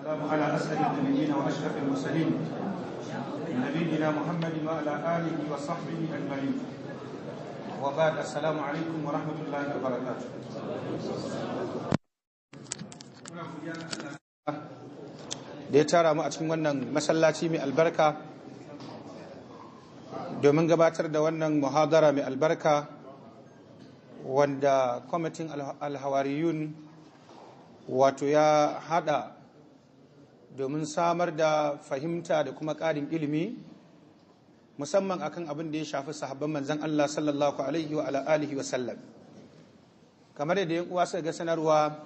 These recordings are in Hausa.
والسلام على أسعد النبيين وأشرف المرسلين، نبينا محمد وعلى آله وصحبه أجمعين، وبعد، السلام عليكم ورحمة الله وبركاته. Da ya tara mu a cikin wannan masallaci mai albarka domin gabatar da wannan muhadara mai albarka, wanda kwamitin Alhawariyun wato ya hada domin samar da fahimta da kuma ƙarin ilimi, musamman akan abin da ya shafi sahabban Manzan Allah sallallahu alaihi wa alihi wa sallam. Kamar yadda yan uwa suka ga sanarwa,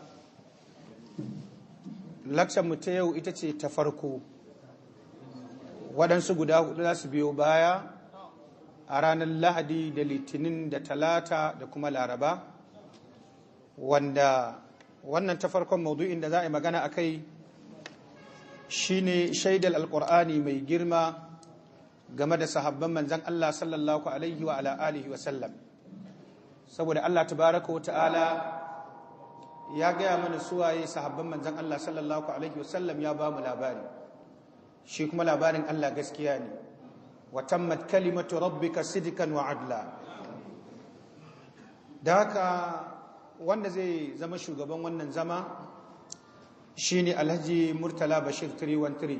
lakcar mu ta yau ita ce ta farko. Waɗansu guda hudu za su biyo baya a ranar Lahadi da Litinin da Talata da kuma Laraba, wanda wannan ta farkon maudu'in da za a yi magana a kai shine shaidar Alƙur'ani mai girma game da sahabban Manzan Allah sallallahu alaihi wa ala alihi wa sallam. Saboda Allah tabaraka wa ta'ala ya gaya mana suwaye sahabban Manzan Allah sallallahu alaihi wa sallam, ya ba mu labari, shi kuma labarin Allah gaskiya ne. Wa tammat kalimatu rabbika sidqan wa adla. Da haka wanda zai zama shugaban wannan zama shine Alhaji Murtala Bashir 313,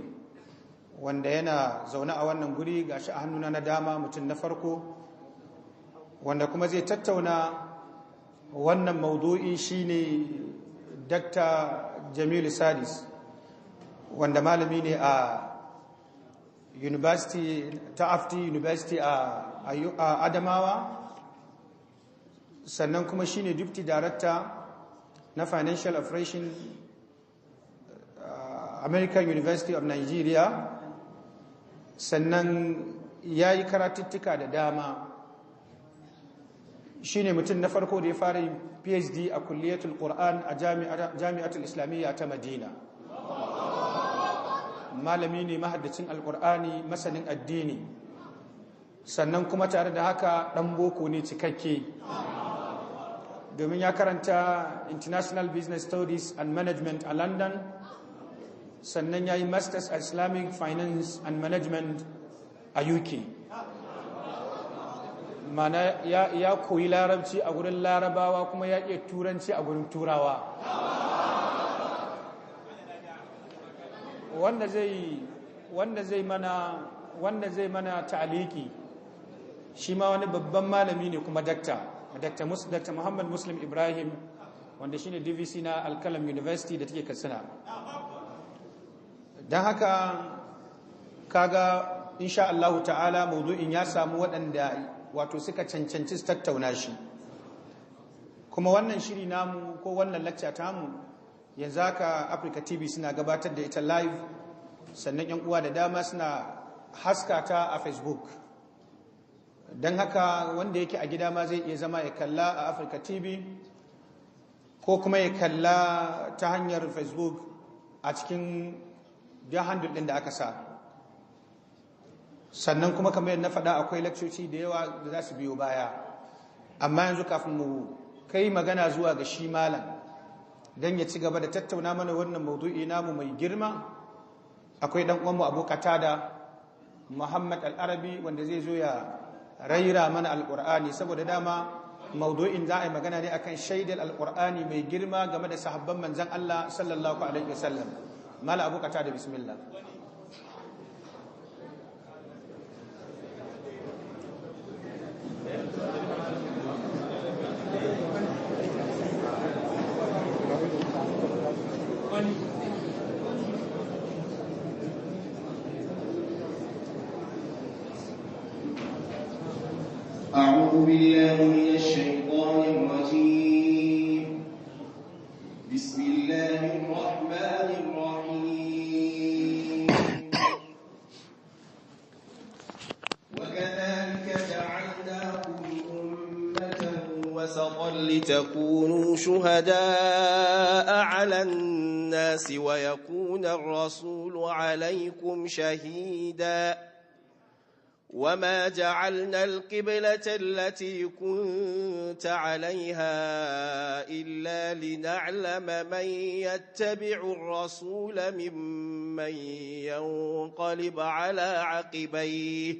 wanda yana zaune a wannan guri, gashi a hannuna na dama, mutum na farko. Wanda kuma zai tattauna wannan maudu'i shine Dr. Jamilu Sadis, wanda malami ne a University ta AFTI University a Adamawa, sannan kuma shine Deputy Director na Financial Operation, American University of Nigeria. Sannan ya yi karatuttuka da dama. Shine mutum na farko da ya fara yin PhD a Kulliyatul Qur'an a Jami'atul Islamiyya ta Madina. Malami ne, mahaddacin Alqur'ani, masanin addini, sannan kuma tare da haka dan boko ne cikakke, domin ya karanta International Business Studies and Management a London, sannan ya yi Masters Islamic Finance and Management a UK. Mana ya koyi Larabci a gurin Larabawa, kuma ya iya Turanci a gurin Turawa. Wanda zai mana ta'aliki shi ma wani babban malami ne, kuma dakta, Dr. Muhammad Muslim Ibrahim, wanda shine DVC na Alkalam University da take Katsina. Don haka kaga insha Allah ta'ala maudu'in ya samu waɗanda wato suka cancanci su tattauna shi. Kuma wannan shiri namu ko wannan lecture tamu, yanzu haka Africa TV suna gabatar da ita live, sannan yan uwa da dama suna haskata a Facebook. Don haka wanda yake a gida ma zai iya zama ya kalla a Africa TV ko kuma ya kalla ta hanyar Facebook a cikin da handle ɗin da aka sa. Sannan kuma kamar yadda na faɗa, akwai lakcoci da yawa da za su biyo baya. Amma yanzu kafin mu kai magana zuwa ga shi malam don ya ci gaba da tattauna mana wannan maudu'i namu mai girma, akwai ɗan uwanmu Abu Qatada Muhammad Al-Arabi, wanda zai zo ya raira mana Alƙur'ani, saboda dama maudu'in za a yi magana ne akan shaidar Alƙur'ani mai girma game da sahabban Manzan Allah sallallahu alaihi wasallam. Mala Abu Qatada, bismillah. أعوذ بالله من الشيطان الرجيم. بسم الله الرحمن الرحيم. وكذلك جعلناكم أمة وسطا لتكونوا شهداء على الناس ويكون الرسول عليكم شهيدا. وما جعلنا القبلة التي كنت عليها إلا لنعلم من يتبع الرسول ممن ينقلب على عقبيه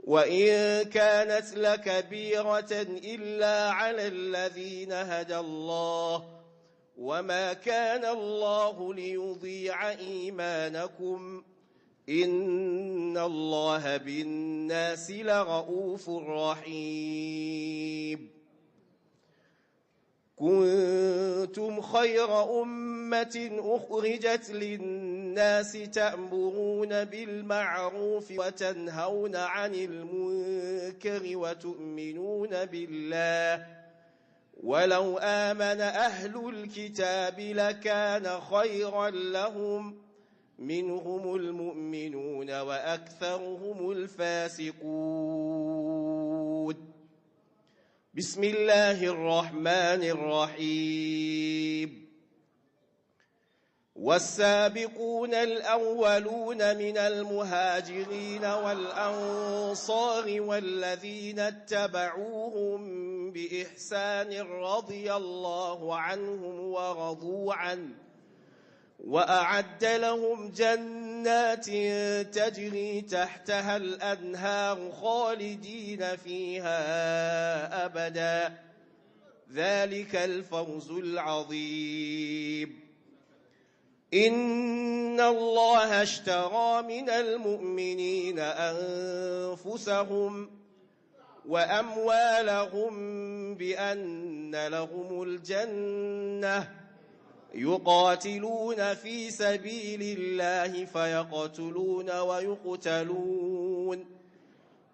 وإن كانت لكبيرة إلا على الذين هدى الله وما كان الله ليضيع إيمانكم إن الله بالناس لرؤوف رحيم. كنتم خير أمة أخرجت للناس تأمرون بالمعروف وتنهون عن المنكر وتؤمنون بالله ولو آمن أهل الكتاب لكان خيرا لهم منهم المؤمنون وأكثرهم الفاسقون. بسم الله الرحمن الرحيم. والسابقون الأولون من المهاجرين والأنصار والذين اتبعوهم بإحسان رضي الله عنهم ورضوا عنه وأعد لهم جنات تجري تحتها الأنهار خالدين فيها أبدا ذلك الفوز العظيم. إن الله اشترى من المؤمنين أنفسهم وأموالهم بأن لهم الجنة يقاتلون في سبيل الله فيقتلون ويقتلون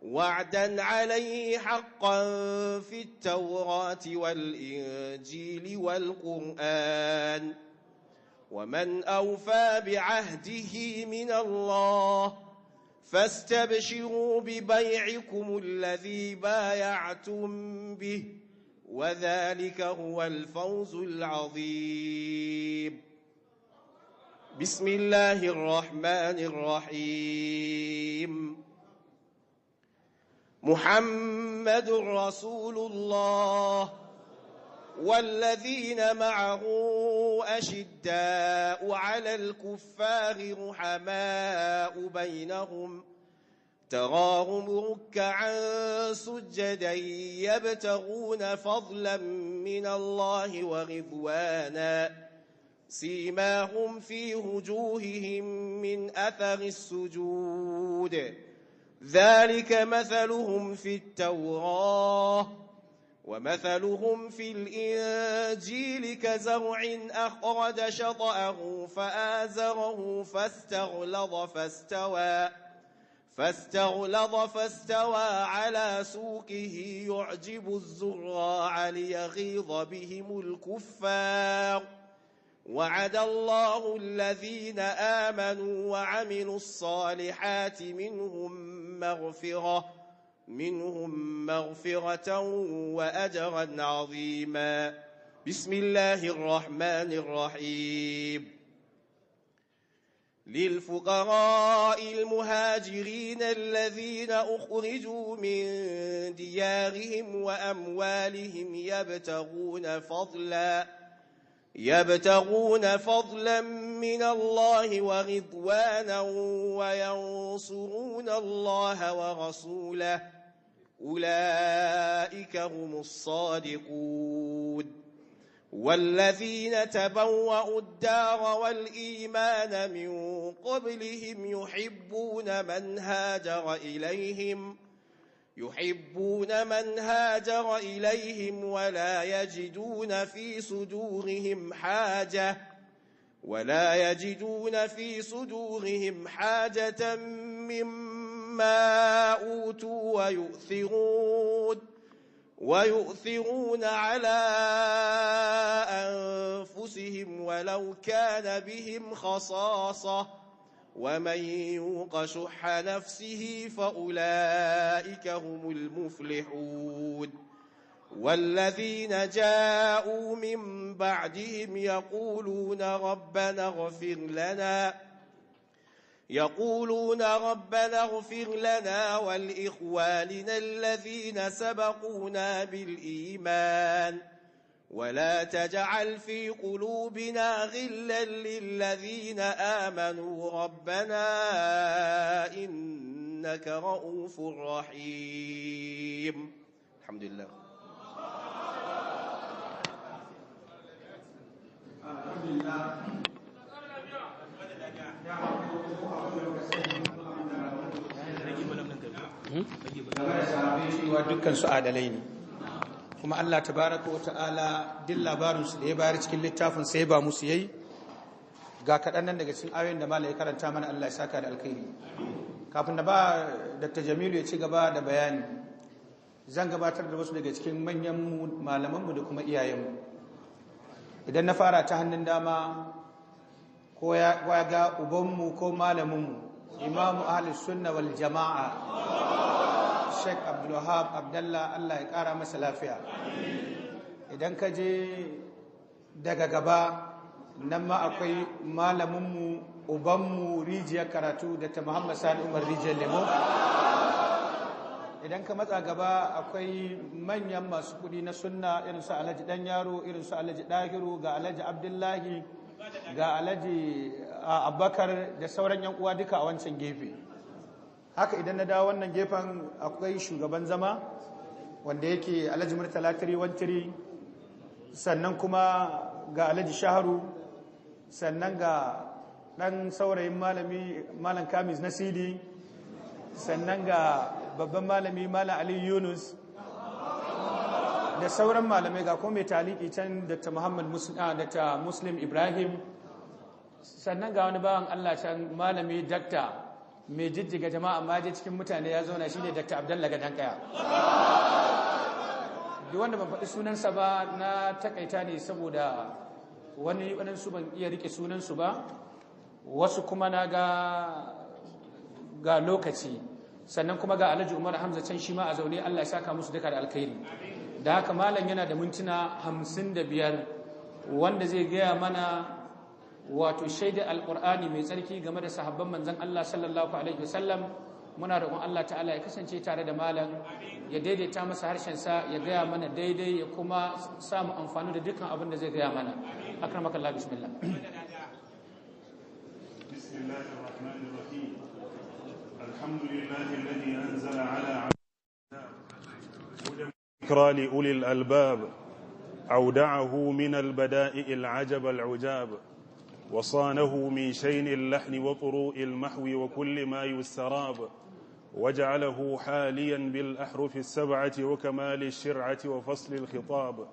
وعدا عليه حقا في التوراة والإنجيل والقرآن ومن أوفى بعهده من الله فاستبشروا ببيعكم الذي بايعتم به وذلك هو الفوز العظيم. بسم الله الرحمن الرحيم. محمد رسول الله والذين معه أشداء على الكفار رحماء بينهم تراهم ركعا سجدا يبتغون فضلا من الله ورضوانا سيماهم في وجوههم من أثر السجود ذلك مثلهم في التوراة ومثلهم في الإنجيل كزرع أخرج شطأه فآزره فاستغلظ فاستوى على سوقه يعجب الزراع ليغيظ بهم الكفار وعد الله الذين آمنوا وعملوا الصالحات منهم مغفرة وأجرا عظيما. بسم الله الرحمن الرحيم. للفقراء المهاجرين الذين أخرجوا من ديارهم وأموالهم يبتغون فضلا من الله ورضوانا وينصرون الله ورسوله أولئك هم الصادقون. والذين تبوأوا الدار والإيمان من قبلهم يحبون من هاجر إليهم ولا يجدون في صدورهم حاجة مما أوتوا ويؤثرون على أنفسهم ولو كان بهم خصاصة ومن يوق شح نفسه فأولئك هم المفلحون. والذين جاءوا من بعدهم يقولون يقولون ربنا اغفر لنا ولإخواننا الذين سبقونا بالإيمان ولا تجعل في قلوبنا غلا للذين آمنوا ربنا إنك رؤوف رحيم. الحمد لله. الحمد لله. Cewa dukkan su adalai ne, kuma Allah tabaraka wa ta'ala duk labarinsu da ya bayar cikin littafin sai ba musu yayi. Ga kaɗan nan daga cikin ayoyin da malai karanta mana, Allah ya saka da alkhairi. Kafin da ba Dr. Jamilu ya ci gaba da bayani, zan gabatar da wasu daga cikin manyan malamanmu da kuma iyayenmu. Idan na fara ta hannun dama, ko ya ga ubanmu ko malaminmu, Imamu Ahlus Sunna wal Jama'a, Sheikh Abdulwahab Abdallah, Allah ya kara masa lafiya. Idan ka je daga gaba nan ma akwai malaminmu, ubanmu, rijiyar karatu, da ta Muhammad Sani Umar Rijiyar Lemo. Idan ka matsa gaba akwai manyan masu kudi na sunna, irin su Alhaji Dan Yaro, irin su Alhaji Dahiru, ga Alhaji Abdullahi, ga Alhaji Abubakar da sauran yan uwa duka a wancan gefe. Haka idan na dawo wannan gefen akwai shugaban zama wanda yake Alhaji Murtala 313, sannan kuma ga Alhaji Shaharu, sannan ga dan saurayin malami Malam Kamis Nasidi, sannan ga babban malami Malam Ali Yunus da sauran malamai, ga kuma mai taliki can Dr. Muhammad Dr. Muslim Ibrahim, sannan ga wani bawan Allah can malami dakta mai jijjiga jama'a amma je cikin mutane ya zauna, shine Dr. Abdullah Gadankaya. Duk wanda ban faɗi sunansa ba na takaita ne saboda wani waɗansu ban iya rike sunansu ba, wasu kuma na ga lokaci. Sannan kuma ga Alhaji Umar Hamza can shi ma a zaune, Allah ya saka musu duka da alkhairi. Da haka malam yana da mintuna 55 wanda zai gaya mana wato shaida alqur'ani mai tsarki game da sahabban manzon Allah sallallahu alaihi wasallam. Muna roƙon Allah ta'ala ya kasance tare da malam, ya daidaita masa harshen sa, ya gaya mana daidai, ya kuma samu amfani da dukkan abin da zai gaya mana. Akramakallah, bismillah. Bismillahir rahmanir rahim. Alhamdulillahi alladhi anzala ala ذكرى لأولي الألباب، أودعه من البدائع العجب العجاب، وصانه من شين اللحن وطروء المحو وكل ما يستراب، وجعله حاليا بالأحرف السبعة وكمال الشرعة وفصل الخطاب،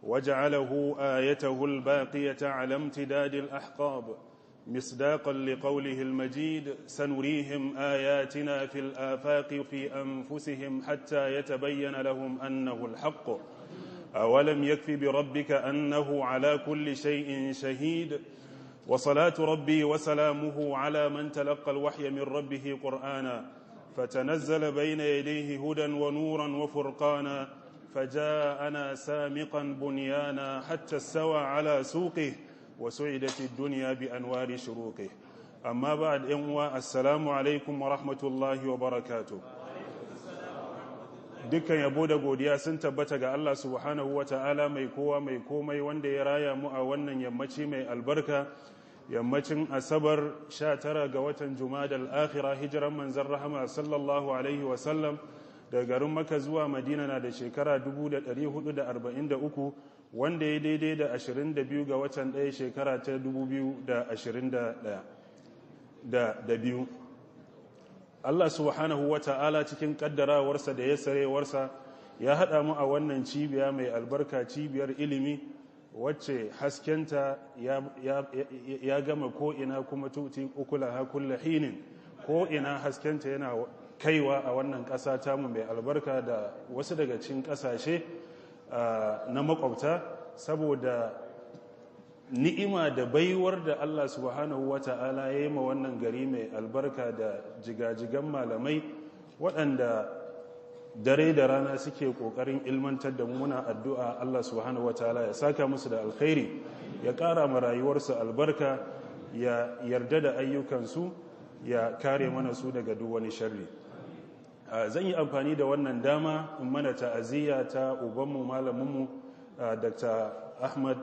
وجعله آيته الباقية على امتداد الأحقاب، مصداقا لقوله المجيد: سنريهم آياتنا في الآفاق في أنفسهم حتى يتبين لهم أنه الحق، أولم يكف بربك أنه على كل شيء شهيد. وصلاة ربي وسلامه على من تلقى الوحي من ربه قرآنا، فتنزل بين يديه هدى ونورا وفرقانا، فجاءنا سامقا بنيانا حتى استوى على سوقه، وسعدت الدنيا بأنوار شروقه. أما بعد، السلام عليكم ورحمة الله وبركاته. Dukkan yabo da godiya sun tabbata ga Allah subhanahu wa ta'ala, mai kowa mai komai, wanda ya raya mu a wannan yammaci mai albarka, yammacin Asabar, 19 ga watan Jumadal Akhira, hijiran Manzon rahama sallallahu alaihi wasallam daga garin Maka zuwa Madina na da shekara 1443, wanda ya daidai da 22 ga watan 1 shekara ta 2021 da biyu. Allah subhanahu wa ta'ala cikin kaddarawarsa da yassarewarsa ya haɗa mu a wannan cibiya mai albarka, cibiyar ilimi wacce haskenta ya gama ko'ina, kuma tuti ukulaha kulla hinin, ko'ina haskenta yana kaiwa a wannan ƙasa tamu mai albarka da wasu daga cikin ƙasashe na makwabta, saboda ni'ima da baiwar da Allah subhanahu wa ta'ala ya yi ma wannan gari mai albarka da jigajigan malamai waɗanda dare da rana suke ƙoƙarin ilmantar da mu. Muna addu'a Allah subhanahu wa ta'ala ya saka musu da alkhairi, ya ƙara ma rayuwarsu albarka, ya yarda da ayyukansu. ya kare mana su daga duk wani sharri. Zan yi amfani da wannan dama in mana ta'aziyya ta ubanmu, malaminmu, Dr. Ahmad,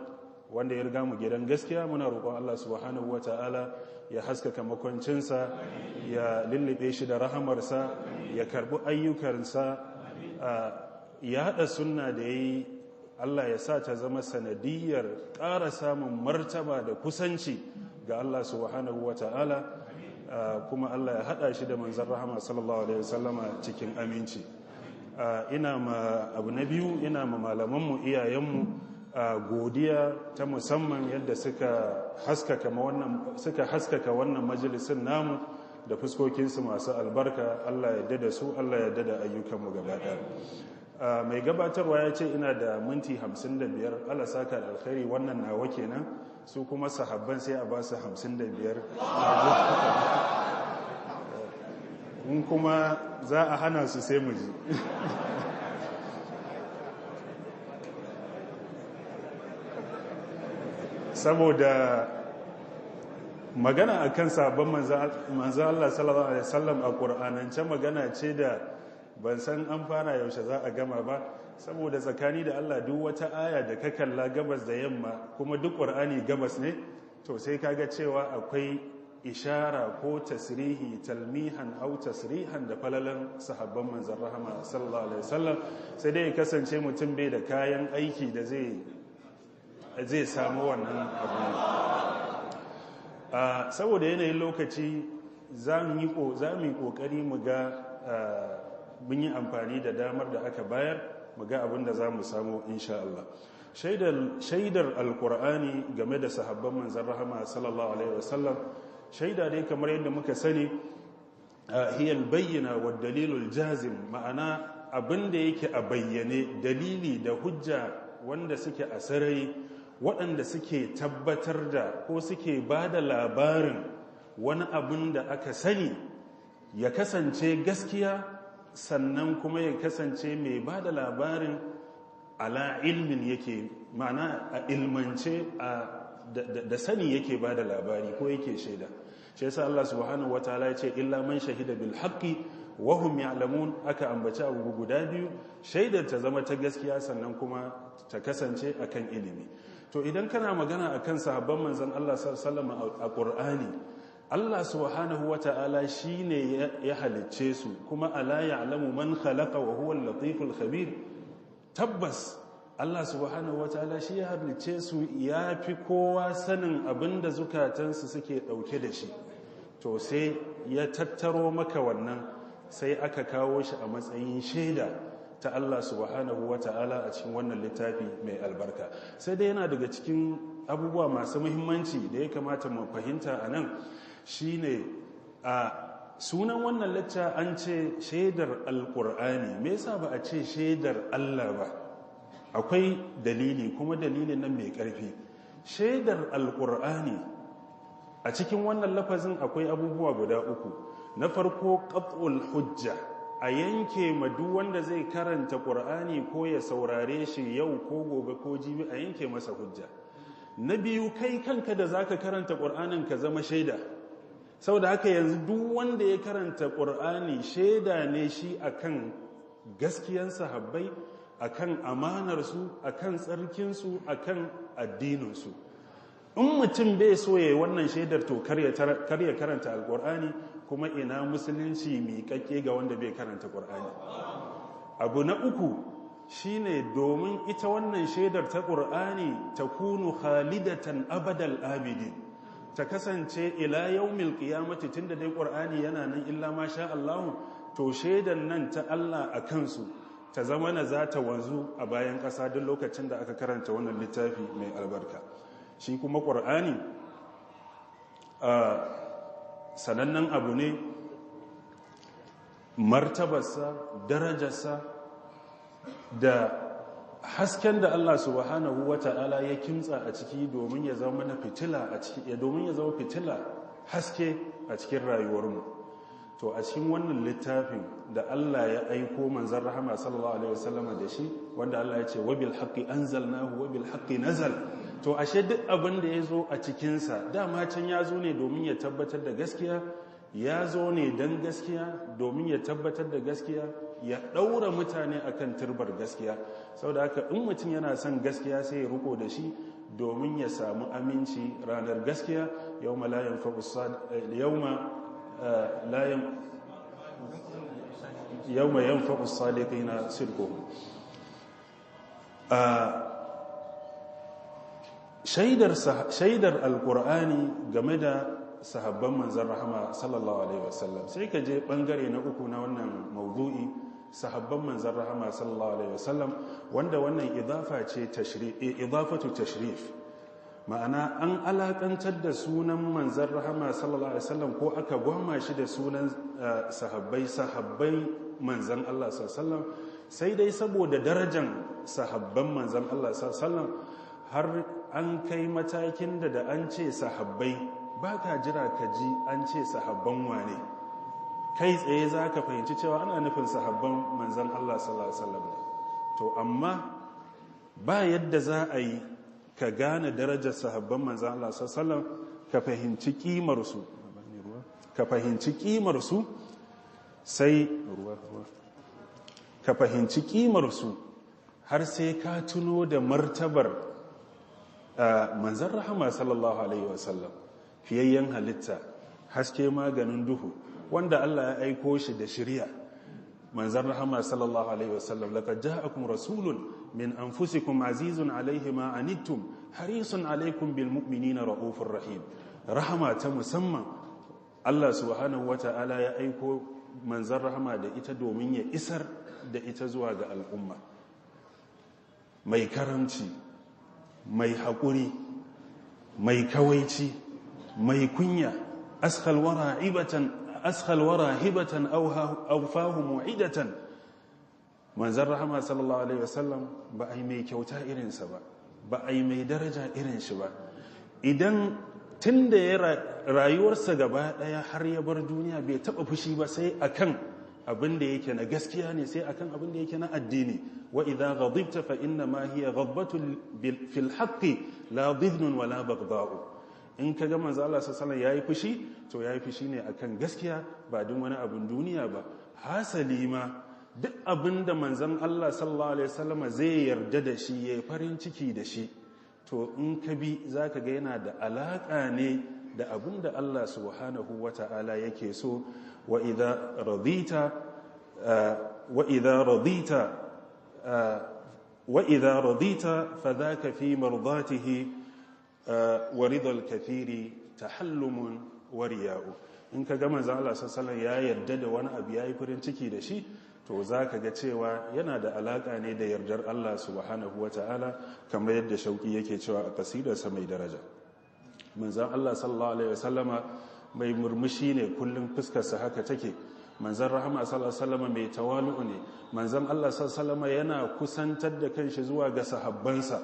wanda ya riga mu gidan gaskiya. Muna roƙon Allah subhanahu wata'ala ya haskaka makwancinsa, ya lullube shi da rahamarsa, ya karbi ayyukansa, ya haɗa sunna da ya yi, Allah ya sa ta zama sanadiyar ƙara samun martaba da kusanci ga Allah subhanahu wata'ala, kuma Allah ya haɗa shi da manzan rahama sallallahu alaihi wasallama cikin aminci. Ina ma abu na biyu, ina ma malamanmu, iyayenmu godiya ta musamman yadda suka haskaka wannan majalisin namu da fuskokinsu masu albarka. Allah ya da su, Allah ya da ayyukanmu gaba ɗaya. Mai gabatarwa ya ce ina da minti 55. Allah saka da alkhairi. Wannan nawa kenan, su kuma sahabban sai a ba su 55, in kuma za a hana su sai mu ji. Saboda magana akan sabon manzo Allah sallallahu alaihi wasallam a Qur'anance magana ce da ban san an fara yaushe za a gama ba, saboda tsakani da Allah, duk wata aya da ka kalla gabas da yamma, kuma duk Qur'ani gabas ne, to sai kaga cewa akwai ishara ko tasrihi, talmihan au tasrihan, da falalan sahabban manzon rahama sallallahu alaihi wasallam. Sai dai ya kasance mutum bai da kayan aiki da zai samu wannan abu. Saboda yanayin lokaci, za mu yi kokari mu ga mun yi amfani da damar da aka bayar, mu ga abin da za mu samu insha Allah. Shaidar Alkur'ani game da sahabban manzan rahama sallallahu alaihi wasallam, shaida dai kamar yadda muka sani, hiya albayyina wa dalilul jazim, ma'ana abin da yake a bayyane, dalili da hujja wanda suke a sarari, waɗanda suke tabbatar da ko suke ba da labarin wani abin da aka sani ya kasance gaskiya, sannan kuma ya kasance mai ba da labarin ala ilmin yake, ma'ana a ilmance, da sani yake ba da labari ko yake shaida. Shi yasa Allah subhanahu wataala ya ce, "Illa man shahida bil haqqi wa hum ya'lamun." Aka ambaci abu guda biyu: shaidar ta zama ta gaskiya, sannan kuma ta kasance akan ilimi. To idan kana magana akan sahabban manzon Allah sallallahu alaihi wasallam a Qur'ani, Allah subhanahu wata'ala shine ya halicce su, kuma "Ala ya'lamu man khalaqa wa huwa al-latiful khabir." Tabbas Allah subhanahu wata'ala shi ya halicce su, ya fi kowa sanin abinda zukatansu suke dauke da shi. To sai ya tattaro maka wannan, sai aka kawo shi a matsayin shaida ta Allah subhanahu wata'ala a cikin wannan littafi mai albarka. Sai dai yana daga cikin abubuwa masu muhimmanci da ya kamata mu fahimta a nan shine, a sunan wannan lacca an ce shaidar Alkur'ani. Me yasa ba a ce shaidar Allah ba? Akwai dalili, kuma dalilin nan mai ƙarfi. Shaidar Alkur'ani a cikin wannan lafazin akwai abubuwa guda uku. Na farko, qat'ul hujja, a yanke ma duk wanda zai karanta Ƙur'ani ko ya saurare shi yau ko gobe ko jibi, a yanke masa hujja. Na biyu, kai kanka da zaka karanta Ƙur'anin ka zama shaida. Saboda haka yanzu duk wanda ya karanta Ƙur'ani shaida ne shi akan gaskiyan sahabbai, akan amanarsu, akan tsarkinsu, akan addininsu. In mutum bai so ya yi wannan shaidar, to kar ya karanta Alƙur'ani. Kuma ina musulunci miƙaƙƙe ga wanda bai karanta Ƙur'ani? Abu na uku shine, domin ita wannan shaidar ta Ƙur'ani ta kunu khalidatan abadal abidi, ta kasance ila yaumil qiyamati, tunda dai Ƙur'ani yana nan illa ma sha Allah, to shaidar nan ta Allah a kansu ta zama na za ta wanzu a bayan ƙasa duk lokacin da aka karanta wannan littafi mai albarka. Shi kuma Ƙur'ani sanannen abu ne, martabarsa, darajarsa, da hasken da Allah subhanahu wata'ala ya kimtsa a ciki domin ya zama na fitila a ciki, domin ya zama fitila, haske a cikin rayuwarmu. To a cikin wannan littafin da Allah ya aiko manzon rahama sallallahu alaihi wasallam da shi, wanda Allah ya ce, "Wa bil haqqi anzalnahu wa bil haqqi nazal," to ashe duk abin da ya zo a cikinsa dama can ya zo ne domin ya tabbatar da gaskiya. Ya zo ne don gaskiya, domin ya tabbatar da gaskiya, ya ɗaura mutane akan turbar gaskiya. Saboda haka in mutum yana son gaskiya, sai ya riko da shi domin ya samu aminci ranar gaskiya. Yawma la yanfa'u yawma la yawma yanfa'u as-sadiqina sidquhum. Shaidar Alkur'ani game da sahabban Manzan Rahama sallallahu alaihi wasallam. Sai ka je bangare na uku na wannan mawdu'i, sahabban Manzan Rahama sallallahu alaihi wasallam, wanda wannan idafa ce, idafatu tashrif, ma'ana an alakantar da sunan Manzan Rahama sallallahu alaihi wasallam ko aka gwama shi da sunan sahabbai Manzan Allah sallallahu alaihi wasallam. Sai dai saboda darajan sahabban Manzan Allah sallallahu alaihi wasallam, har an kai matakin da an ce sahabbai, ba ka jira ka ji an ce sahabban wane, kai tsaye za ka fahimci cewa ana nufin sahabban Manzan Allah sallallahu alaihi wasallam ne. To amma ba yadda za a yi ka gane darajar sahabban Manzan Allah sallallahu alaihi wasallam, ka fahimci kimarsu, sai ruwa, ka fahimci kimarsu har sai ka tuno da martabar Manzan Rahama sallallahu alaihi wasallam, fiyayyen halitta, haske maganin duhu, wanda Allah ya aiko shi da shirya. Manzan Rahama sallallahu alaihi wasallam, "Laqad ja'akum rasulun min anfusikum azizun alaihi ma anittum harisun alaikum bil mu'minina raufur rahim." Rahama ta musamman Allah subhanahu wata'ala ya aiko Manzan Rahama da ita domin ya isar da ita zuwa ga al'umma. Mai karamci, mai haƙuri, mai kawaici, mai kunya, askhal wara ibatan, askhal wara hibatan aw fahu mu'idatan. Manzan Rahama sallallahu alaihi wasallam, ba ai mai kyauta irinsa ba, ba ai mai daraja irin shi ba. Idan tun da ya rayuwarsa gaba daya har ya bar duniya, bai taba fushi ba sai akan abin da yake na gaskiya ne, sai akan abin da yake na addini. Wa idha ghadibta fa inna ma hiya ghadbatun fil haqqi, la dhidnun wala baghda'u. In kaga Manzo Allah sallallahu alaihi yayi fushi, to yayi fushi ne akan gaskiya, ba din wani abin duniya ba. Hasali ma duk abin da Manzon Allah sallallahu alaihi wasallama zai yarda da shi, yayi farin ciki da shi, to in ka bi zaka ga yana da alaka ne da abin da Allah subhanahu wata'ala yake so. Wa idha radita fadhaka fi mardatihi wa ridal kathiri tahallumun wa riya'u. In ka ga Manzon Allah sallallahu alaihi ya yarda da wani abu, yayi farin ciki da shi, to zaka ga cewa yana da alaka ne da yardar Allah subhanahu wata'ala, kamar yadda Shauki yake cewa a kasidarsa mai daraja. Manzon Allah sallallahu alaihi wasallama mai murmushi ne, kullum fuskarsa haka take. Manzon Rahama sallallahu alaihi wasallama mai tawalu'u ne. Manzon Allah sallallahu alaihi wasallama yana kusantar da kanshi zuwa ga sahabbansa,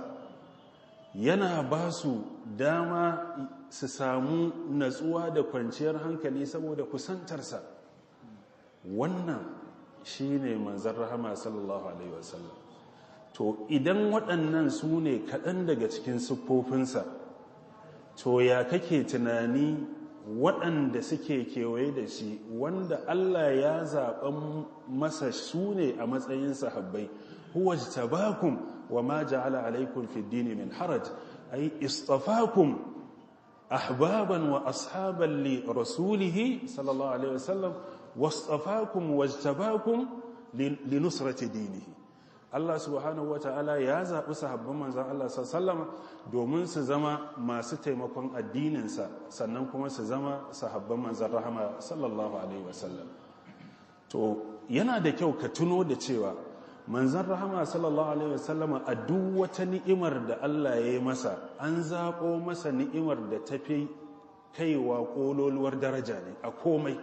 yana ba su dama su samu natsuwa da kwanciyar hankali saboda kusantarsa. Wannan shine Manzon Rahama sallallahu alaihi wasallam. To idan waɗannan su ne kaɗan daga cikin siffofinsa, to ya kake tunani waɗanda suke kewaye da shi, wanda Allah ya zaɓan masa su ne a matsayin sahabbai? Huwa ijtabakum wa ma ja'ala alaykum fi ad-din min haraj, ay istafakum ahbaban wa ashaban li rasulihi sallallahu alaihi wasallam, wastafakum wajtabakum li nusrati dinihi. Allah subhanahu wa ta'ala ya zaɓi sahabban Manzan Allah sallama domin su zama masu taimakon addininsa, sannan kuma su zama sahabban Manzan Rahama sallallahu alaihi wasallam. To yana da kyau ka tuno da cewa Manzan Rahama sallallahu alaihi wasallama, a duk wata ni'imar da Allah ya yi masa, an zaɓo masa ni'imar da ta fi kaiwa ƙololuwar daraja ne a komai.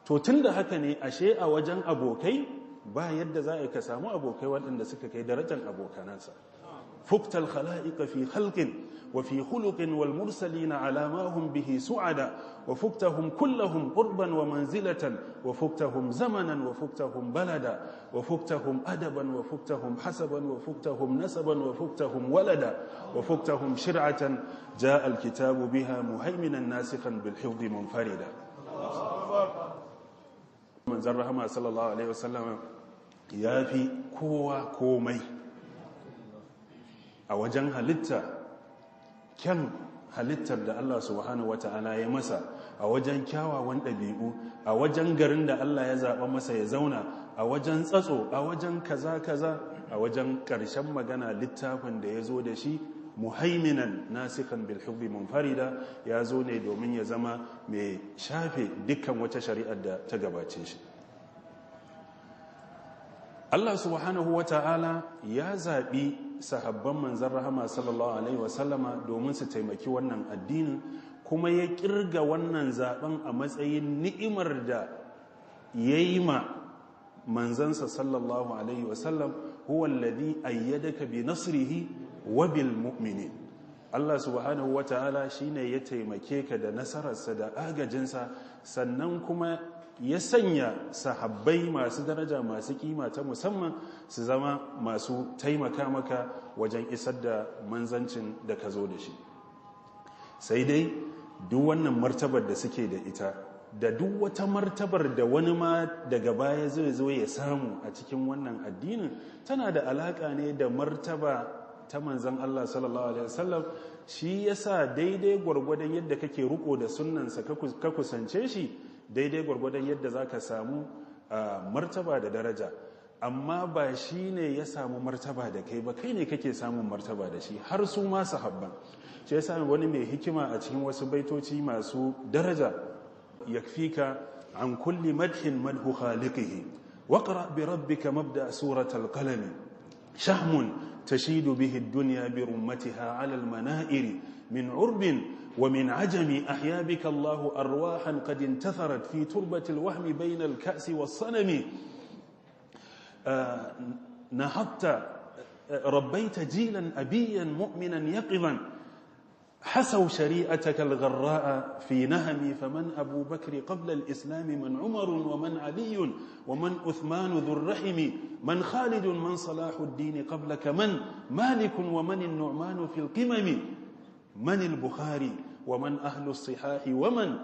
To tun da haka ne, ashe a wajen abokai ba yadda za a ka samu abokai waɗanda suka kai darajar abokanansa. فقت الخلائق في خلق وفي خلق والمرسلين على ما هم به سعدا وفقتهم كلهم قربا ومنزلة وفقتهم زمنا وفقتهم بلدا وفقتهم أدبا وفقتهم حسبا وفقتهم نسبا وفقتهم ولدا وفقتهم شرعة جاء الكتاب بها مهيمنا ناسخا بالحفظ منفردا. Manzon rahama sallallahu alaihi wasallam ya fi kowa komai a wajen halitta, kyan halittar da Allah subhanahu wata'ala ya masa, a wajen kyawawan ɗabi'u, a wajen garin da Allah ya zaɓa masa ya zauna, a wajen tsatso, a wajen kaza kaza, a wajen ƙarshen magana littafin da ya zo da shi muhaiminan nasikan bil hifzi munfarida, ya zo ne domin ya zama mai shafe dukkan wata shari'ar da ta gabace shi. Allah subhanahu wata'ala ya zaɓi sahabban manzan rahama sallallahu alaihi wasallama domin su taimaki wannan addinin, kuma ya kirga wannan zaben a matsayin ni'imar da ya yi ma manzansa sallallahu alaihi wasallam. Huwa alladhi ayyadaka bi nasrihi wa bil mu'minin. Allah subhanahu wata'ala shine ya taimake ka da nasararsa da agajinsa, sannan kuma ya sanya sahabbai masu daraja masu kima ta musamman su zama masu taimaka maka wajen isar da manzancin da ka zo da shi. Sai dai duk wannan martabar da suke da ita da duk wata martabar da wani ma daga baya zai zo ya samu a cikin wannan addinin tana da alaka ne da martaba ta manzan Allah sallallahu alaihi wasallam. Shi yasa daidai gwargwadon yadda kake riko da sunnansa ka kusance shi, daidai gwargwadon yadda za ka samu martaba da daraja. Amma ba shi ne ya samu martaba da kai ba, kai ne kake samun martaba da shi, har su ma sahabban. Shi ya sami wani mai hikima a cikin wasu baitoci masu daraja: yakfika an kulli madhin madhu khaliqihi waqra bi rabbika mabda suratal qalam shahmun tashidu bihi ad-dunya bi rummatiha ala al-mana'iri min urbin ومن عجم أحيا بك الله أرواحا قد انتثرت في تربة الوهم بين الكأس والصنم نهضت ربيت جيلا أبيا مؤمنا يقظا حسوا شريعتك الغراء في نهم فمن أبو بكر قبل الإسلام من عمر ومن علي ومن أثمان ذو الرحم من خالد من صلاح الدين قبلك من مالك ومن النعمان في القمم من البخاري ومن أهل الصحاح ومن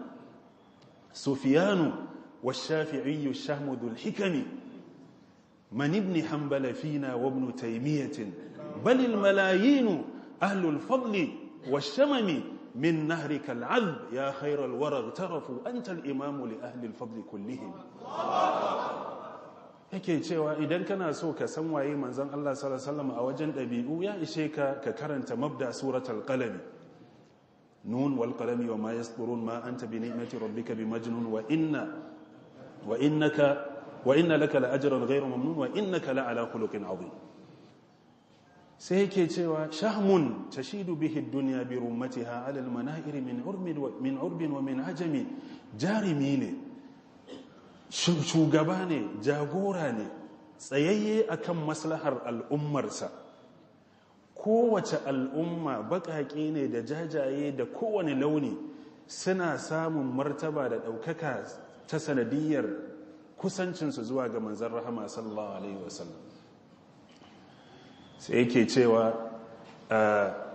سفيان والشافعي الشهم ذو الحكم من ابن حنبل فينا وابن تيمية بل الملايين أهل الفضل والشمم من نهرك العذب يا خير الورى اغترفوا أنت الإمام لأهل الفضل كلهم. Yake cewa idan kana so ka san waye manzon Allah sallallahu alaihi wasallam a wajen ɗabi'u, ya ishe ka ka karanta mabda suratul qalam: nun wal qalami wa ma yasturun ma anta bi ni'mati rabbika bi majnun wa inna wa innaka wa inna laka la ajran ghayra mamnun wa innaka la ala khuluqin azim. Sai yake cewa shahmun tashidu bihi ad-dunya bi rummatiha ala al-mana'ir min urbin wa min urbin wa min ajami. Jarimi ne, shugaba ne, jagora ne, tsayayye akan maslahar al'ummarsa. Kowace al'umma, baƙaƙe ne da jajaye da kowane launi, suna samun martaba da ɗaukaka ta sanadiyar kusancinsu zuwa ga manzan rahama sallallahu alaihi wasallam. Sai yake cewa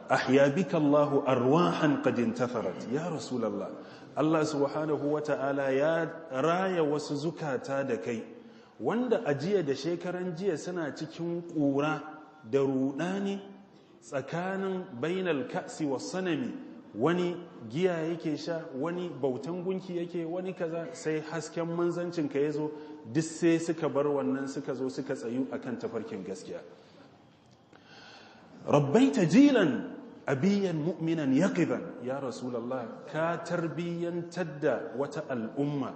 ahya bika Allahu arwahan qad intatharat ya rasulullah. Allah subhanahu wata'ala ya raya wasu zukata da kai wanda a jiya da shekaran jiya suna cikin ƙura da rudani tsakanin bainal ka'si was sanami, wani giya yake sha, wani bautan gunki yake, wani kaza. Sai hasken manzancin ka yazo, duk sai suka bar wannan, suka zo suka tsayu akan tafarkin gaskiya. Rabbaita jilan abiyan mu'minan yaqidan ya rasulullah, ka tarbiyyantar da wata al'umma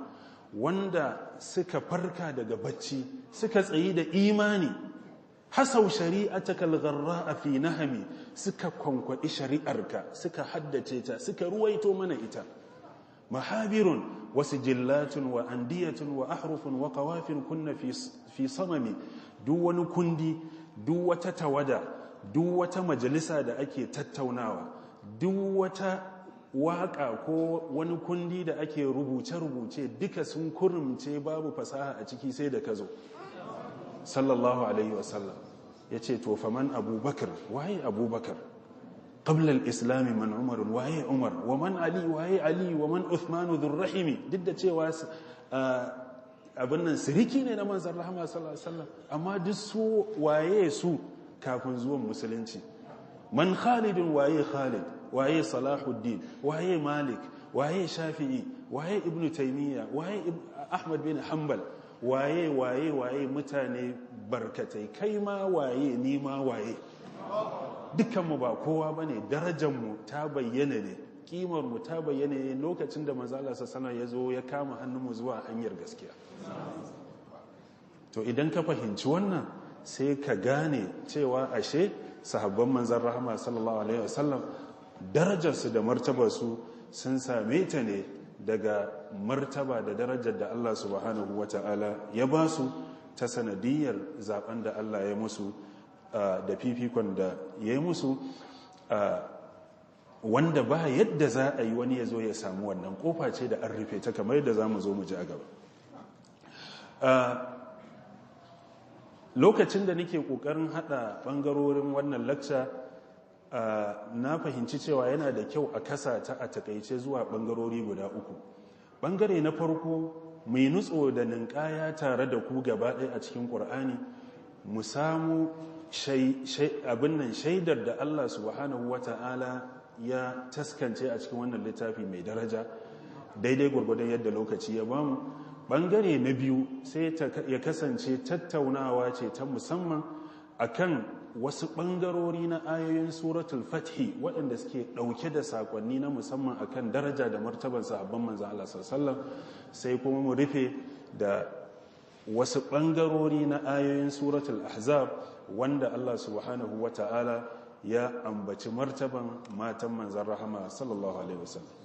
wanda suka farka daga bacci, suka tsayi da imani. Hasau shari'ataka al-gharra'a fi nahmi, suka kwankwadi shari'arka, suka haddace ta, suka ruwaito mana ita. Mahabirun wa sijillatun wa andiyatun wa ahrufun wa qawafin kunna fi samami. Duk wani kundi, duk wata tawada, Duk wata majalisa da ake tattaunawa, duk wata waka ko wani kundi da ake rubuce-rubuce, duka sun kurumce, babu fasaha a ciki sai da ka zo, sallallahu alaihi wasallam. Ya ce, to faman Abubakar, waye Abubakar? Qabla al-islam man Umar, waye Umar? Wa man Ali, waye Ali? Wa man Uthman dhur-rahimi? Duk da cewa abin nan siriki ne na Manzon rahama sallallahu alaihi wasallam, amma duk su waye su kafin zuwan musulunci? Man Khalidun, waye Khalid? Waye Salahuddin? Waye Malik? Waye Shafi'i? Waye Ibnu Taymiya? Waye Ahmad bin Hanbal? Waye, waye, waye? Mutane barkatai. Kai ma waye? Ni ma waye? Dukkanmu ba kowa bane. Darajarmu ta bayyana ne, kimar mu ta bayyana ne lokacin da manzo Allah sallallahu ya zo ya kama hannunmu zuwa hanyar gaskiya. To idan ka fahimci wannan, sai ka gane cewa ashe sahabban Manzon rahama sallallahu alaihi wasallam darajarsu da martabarsu sun same ta ne daga martaba da darajar da Allah subhanahu wata'ala ya ba su ta sanadiyar zaben da Allah ya musu da fifikon da ya yi musu, wanda ba yadda za a yi wani ya zo ya samu wannan. Kofa ce da an rufe ta, kamar yadda za mu zo mu ji a gaba. Lokacin da nake kokarin hada bangarorin wannan lakca, na fahimci cewa yana da kyau a kasa ta a takaice zuwa bangarori guda uku. Bangare na farko, mai nutso da ninkaya tare da ku gaba ɗaya a cikin Ƙur'ani, mu samu abin nan shaidar da Allah subhanahu wata'ala ya taskance a cikin wannan littafi mai daraja, daidai gwargwadon yadda lokaci ya bamu. Bangare na biyu sai ya kasance tattaunawa ce ta musamman akan wasu bangarori na ayoyin Suratul Fathi waɗanda suke ɗauke da sakonni na musamman akan daraja da martaban sahabban Manzon Allah sallallahu. Sai kuma mu rufe da wasu bangarori na ayoyin Suratul Ahzab wanda Allah subhanahu wata'ala ya ambaci martaban matan Manzon rahama sallallahu alaihi wasallam.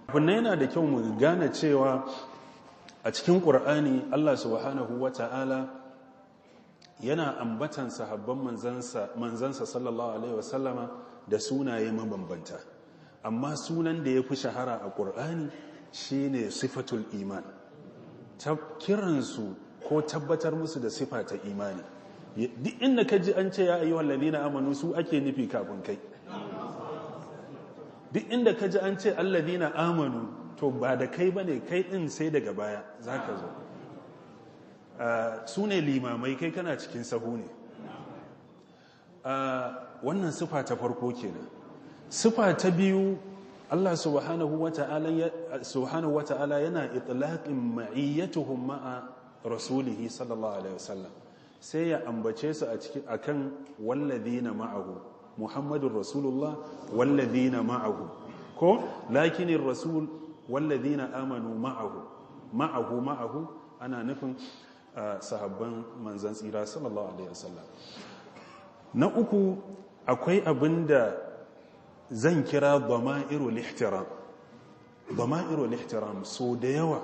Abin yana da kyau mu gane cewa a cikin Ƙur'ani Allah subhanahu wata'ala yana ambatan sahabban manzansa sallallahu alaihi wasallama da sunaye mabambanta, amma sunan da ya fi shahara a Ƙur'ani shine sifatul iman, ta kiransu ko tabbatar musu da sifa ta imani. Duk inda ka ji an ce ya ayyuhal ladina amanu, su ake nufi kafin kai. Duk inda ka ji an ce alladina amanu, to ba da kai bane, kai din sai daga baya zaka zo. Su ne limamai, kai kana cikin sahu ne. Wannan sifa ta farko kenan. Sifa ta biyu, Allah subhanahu wata'ala yana itlaqin ma'iyyatuhum ma'a rasulihi sallallahu alaihi wasallam, sai ya ambace su a cikin akan walladina ma'ahu, Muhammadur Rasulullah walladina ma'ahu, ko lakinir rasul walladina amanu ma'ahu. Ma'ahu, ma'ahu ana nufin sahabban Manzan tsira sallallahu alaihi wasallam. Na uku, akwai abin da zan kira dama'irul ihtiram. Dama'irul ihtiram, so da yawa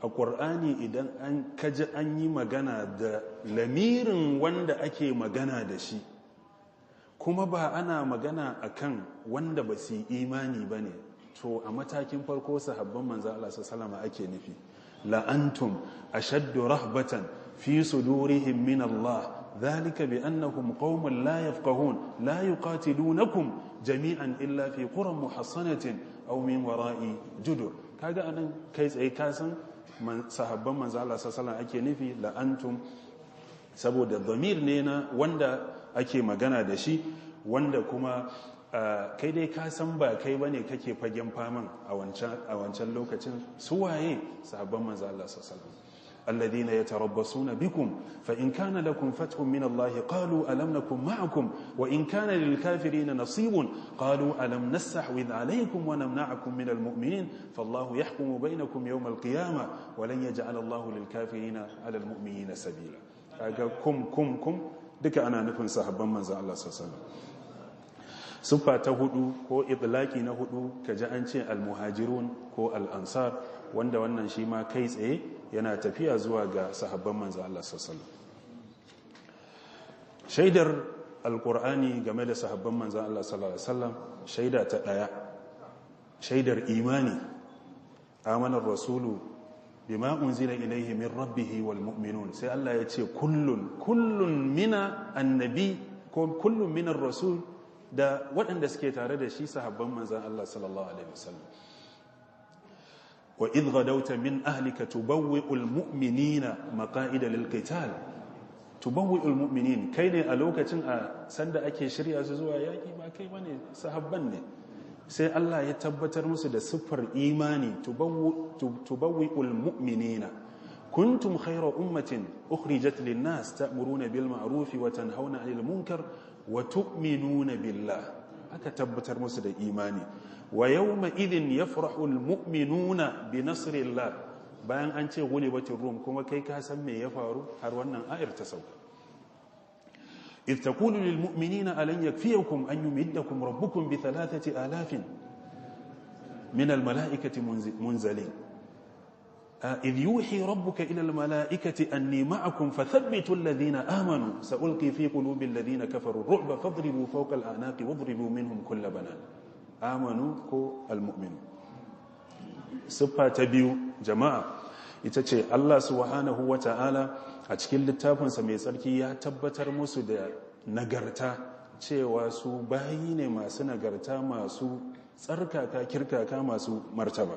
a Ƙur'ani idan an kaji an yi magana da lamirin wanda ake magana da shi, kuma ba ana magana akan wanda ba su yi imani ba ne, to a matakin farko sahabban Manzan Allah sallama ake nufi. La'antum ashaddu rahbatan fi sudurihim min Allah dhalika bi annahum qaumun la yafqahun. La yuqatilunakum jami'an illa fi quran muhassanatin aw min wara'i judur. Kaga anan kai tsaye ka san sahabban Manzan Allah sallallahu ake nufi, la'antum, saboda damir ne na wanda ake magana da shi, wanda kuma kai dai ka san ba kai bane kake fagen faman a wancan lokacin. Su waye? Sahabban Manzo Allah sallallahu alaihi wasallam. الذين يتربصون بكم فإن كان لكم فتح من الله قالوا ألم نكن معكم وإن كان للكافرين نصيب قالوا ألم نستحوذ عليكم ونمنعكم من المؤمنين فالله يحكم بينكم يوم القيامة ولن يجعل الله للكافرين على المؤمنين سبيلا. Kum kum kum duka ana nufin sahabban Manzon Allah sallallahu alaihi wasallam. Siffa ta hudu ko itlaki na hudu, kaji an ce al-muhajirun ko al-ansar, wanda wannan shi ma kai tsaye yana tafiya zuwa ga sahabban Manzo Allah sallallahu. Shaidar Alkur'ani game da sahabban manzan Allah sallallahu alaihi wasallam, shaida ta ɗaya, shaidar imani: amanar rasulu bima unzila ilaihi min rabbihi wal mu'minun. Sai Allah ya ce kullun, kullun mina annabi ko kullun minar rasul da waɗanda suke tare da shi, sahabban manzan Allah sallallahu alaihi wasallam. Wa idh gadawta min ahlika tubawwi'ul mu'minina maqa'ida lil qital. Tubawwi'ul mu'minin, kai ne a lokacin, a sanda ake shirya su zuwa yaki, ba kai bane, sahabban ne. Sai Allah ya tabbatar musu da siffar imani: tubawwi'ul mu'minina. Kuntum khayra ummatin ukhrijat lin-nas ta'muruna bil ma'ruf wa tanhauna 'anil munkar wa tu'minuna billah. Aka tabbatar musu da imani. Wa yawma idhin yafrahu al-mu'minuna bi nasrillah, bayan an ce ghulibatir rum, kuma kai ka san me ya faru har wannan ayar ta sauka. إذ تقول للمؤمنين ألن يكفيكم أن يمدكم ربكم ب3,000 من الملائكة منزلين. إذ يوحي ربك إلى الملائكة أني معكم فثبتوا الذين آمنوا سألقي في قلوب الذين كفروا الرعب فاضربوا فوق الأعناق واضربوا منهم كل بنان. آمنوا ko المؤمنون. Siffa ta biyu, jama'a, ita ce Allah subhanahu wa ta'ala a cikin littafinsa mai tsarki ya tabbatar musu da nagarta, cewa su bayi ne masu nagarta, masu tsarkaka, kirkaka, masu martaba.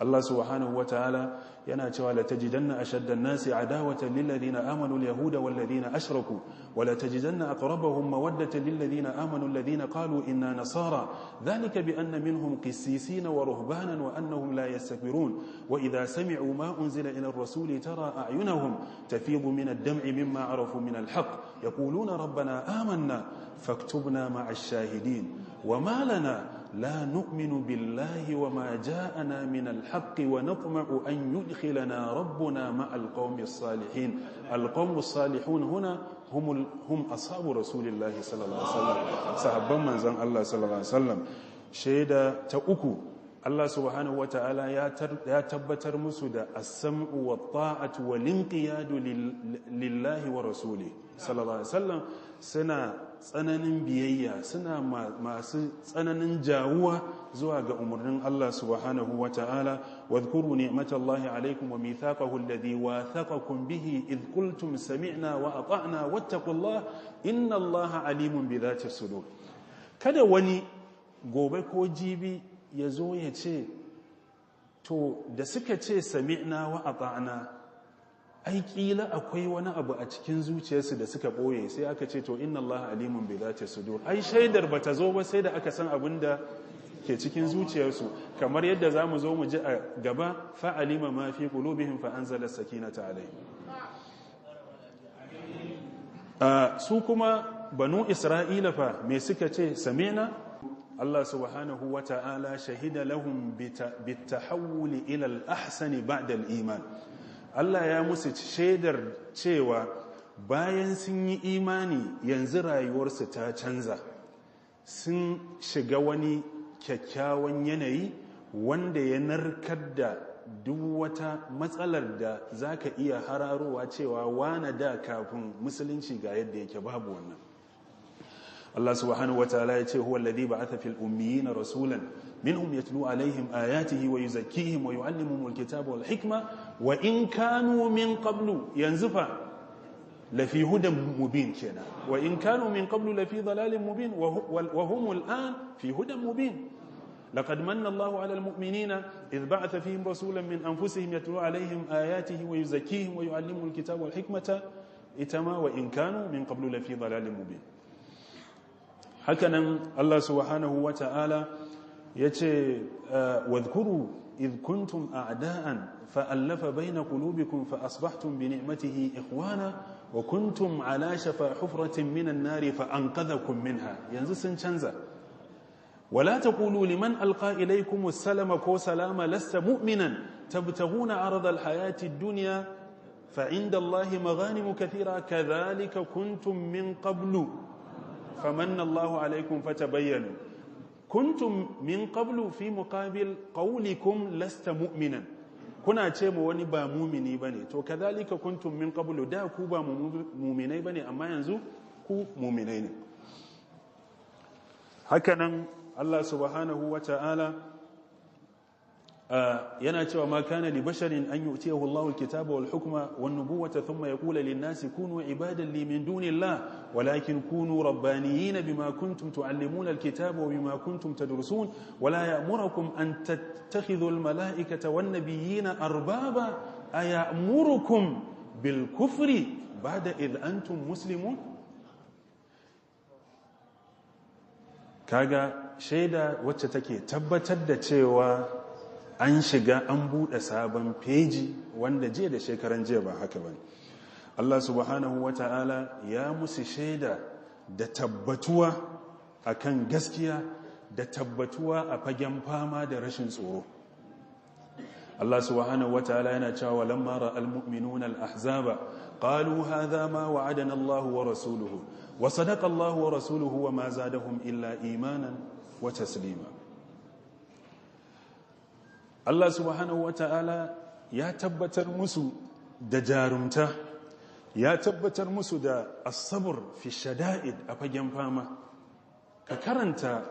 Allah subhanahu wa ta'ala yana cewa: la tajidanna ashadda an-nasi adawatan lil ladina amanu al-yahuda wal ladina ashraku wa la tajidanna aqrabahum mawaddatan lil ladina amanu alladhina qalu inna nasara dhalika bi anna minhum qissisina wa ruhbanan wa annahum la yastakbirun. Wa idha sami'u ma unzila ila ar-rasuli tara a'yunahum tafidu min ad-dam'i mimma arafu min al-haqq yaquluna rabbana amanna faktubna ma'a ash-shahidin wa ma lana لا نؤمن بالله وما جاءنا من الحق ونطمع أن يدخلنا ربنا مع القوم الصالحين. القوم الصالحون هنا هم أصحاب رسول الله صلى الله عليه وسلم، sahabban manzon Allah sallallahu alaihi wasallam. Shaida ta uku, Allah subhanahu wata'ala ya tabbatar musu da as-sam'u wa ta'atu wal inqiyadu lillahi wa rasuli sallallahu alaihi wasallam. Suna tsananin biyayya, suna masu tsananin jawuwa zuwa ga umarnin Allah subhanahu wa ta'ala. Wadhkuru ni'matallahi alaikum wa mithaqahu alladhi wathaqakum bihi idh qultum sami'na wa ata'na wattaqullaha inna Allaha alimun bi dhati sudur. Kada wani gobe ko jibi ya zo ya ce, to, da suka ce sami'na wa ata'na, ai kila akwai wani abu a cikin zuciyarsu da suka boye. Sai aka ce, to, inna Allah alimun bi dhati sudur. Ai shaidar bata zo ba sai da aka san abin da ke cikin zuciyarsu, kamar yadda zamu zo mu ji a gaba: fa alima ma fi qulubihim fa anzala sakinata alayhim. Su kuma Banu Isra'ila fa, me suka ce? Sami'na. Allah subhanahu wa ta'ala shahida lahum bitahawul ila al-ahsani ba'da al-iman. Allah ya musu shaidar cewa bayan sun yi imani, yanzu rayuwarsu ta canza, sun shiga wani kyakkyawan yanayi wanda ya narkar da duk wata matsalar da za ka iya hararowa cewa wane da kafin Musulunci ga yadda yake, babu wannan. Allah subhanahu wa ta'ala ya ce: huwa alladhi ba'atha fil ummiyina rasulan minhum yatlu alaihim ayatihi wa yuzakkihim wa yu'allimuhum alkitaba wal hikma wa in kanu min qablu, yanzu fa, lafi hudan mubin kenan. Wa in kanu min qablu lafi dhalalin mubin wa hum al'an fi hudan mubin. لقد من الله على المؤمنين إذ بعث فيهم رسولا من أنفسهم يتلو عليهم آياته ويزكيهم ويعلمهم الكتاب والحكمة. إتما وإن كانوا من قبل لفي ضلال مبين. Hakanan Allah subhanahu wa ta'ala ya ce: wadhkuru idh kuntum a'da'an fa'allafa bayna qulubikum fa asbahtum bi ni'matihi ikhwana wa kuntum ala shafa hufratin minan nari fa anqadhakum minha. Yanzu sun canza. Wala taqulu liman alqa ilaykum assalama ko salama lasta mu'minan tabtaghuna arada alhayati ad-dunya fa 'inda Allahi maghanim kathira. Kadhalika kuntum min qablu famanna Allahu alaykum fatabayyanu. Kuntum min qablu fi muqabil qawlikum lasta mu'minan, kuna ce mu wani ba mumini bane. To, kadhalika kuntum min qablu, da ku ba mu'minai bane, amma yanzu Ku muminai ne. Hakanan Allah subhanahu wa ta'ala yana cewa ma kana li basharin an yu'tiyahu Allahu al-kitaba wal hukma wan nubuwata thumma yaqulu lin nasi kunu ibadan li min dunillah walakin kunu rabbaniyina bima kuntum tu'allimuna al-kitaba wa bima kuntum tadrusun wa la ya'murukum an tattakhidhu al-mala'ikata wan nabiyyina arbaba ayamurukum bil kufri ba'da idh antum muslimun. Kaga shaida wacce take tabbatar da cewa an shiga an buɗe sabon feji wanda jiya da shekaran jiya ba haka bane. Allah subhanahu wata'ala ya musu shaida da tabbatuwa akan gaskiya da tabbatuwa a fagen fama da rashin tsoro. Allah subhanahu wata'ala yana cewa lamma ra'al mu'minuna al-ahzaba qalu hadha ma wa'adana Allah wa rasuluhu wa sadaqa Allah wa rasuluhu wa ma zadahum illa imanan wa taslima. Allah subhanahu wata'ala ya tabbatar musu da jarumta, ya tabbatar musu da as-sabr fi shada'id a fagen fama. Ka karanta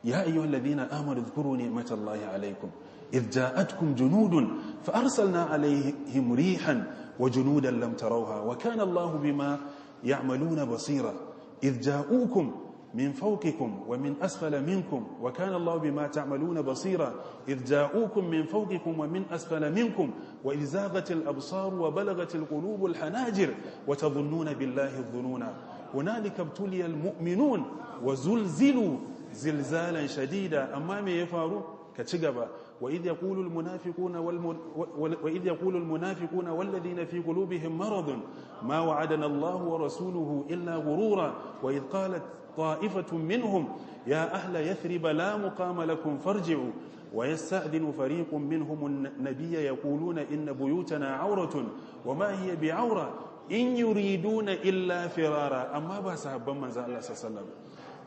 ya ayyuhal ladhina amanu dhkuru ni'matallahi alaykum idh ja'atkum junudun fa arsalna alayhim rihan wa junudan lam tarawha wa kana Allahu bima ya'maluna basira idh ja'ukum من فوقكم ومن أسفل منكم وكان الله بما تعملون بصيرا إذ جاءوكم من فوقكم ومن أسفل منكم وإذ زاغت الأبصار وبلغت القلوب الحناجر وتظنون بالله الظنونا هنالك ابتلي المؤمنون وزلزلوا زلزالا شديدا. أمام يفارو كتشغبا وإذ يقول المنافقون والذين في قلوبهم مرض ما وعدنا الله ورسوله إلا غرورا وإذ قالت طائفة منهم يا أهل يثرب لا مقام لكم فارجعوا ويستأذن فريق منهم النبي يقولون إن بيوتنا عورة وما هي بعورة إن يريدون إلا فرارا. أما بسحبا من زال الله صلى الله عليه وسلم